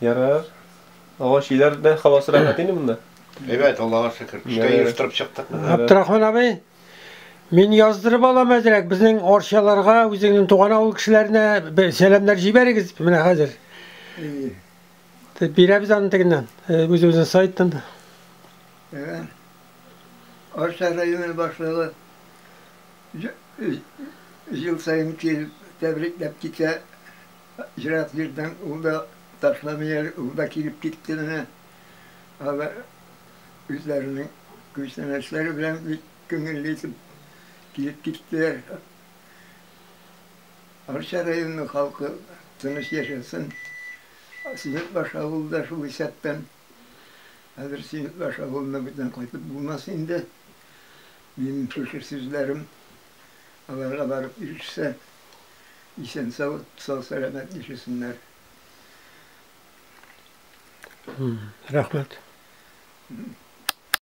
Ярар. Агач өйләр дә һавасы рәхәт инде монда. Әйбәт, Аллага шөкер. Эшкә йөрештереп чыктык. Абдрахман абый, мин яздырып алам әзрәк. Безнең Арчаларга, үзеңнең туган авыл кешеләренә бер сәламнәр җибәрегез менә хәзер. Бирәбез аны тегеннән, үзебезнең сайттан. Арча районы башлыгы ел саен килеп тәбрикләп китә. Ерак җирдән ул да ташламый әле, ул да килеп китте менә. Алар үзләренең күчтәнәчләре белән бик күңелле итеп килеп киттеләр. Арча районы халкы тыныч яшәсен. Симетбаш авылы да шул исәптән. Хәзер Симетбаш авылына бүтән кайтып булмас инде. Минем шушы сүзләрем аларга барып ирешсә, исән-сау, сау-сәламәт яшәсеннәр. Рәхмәт.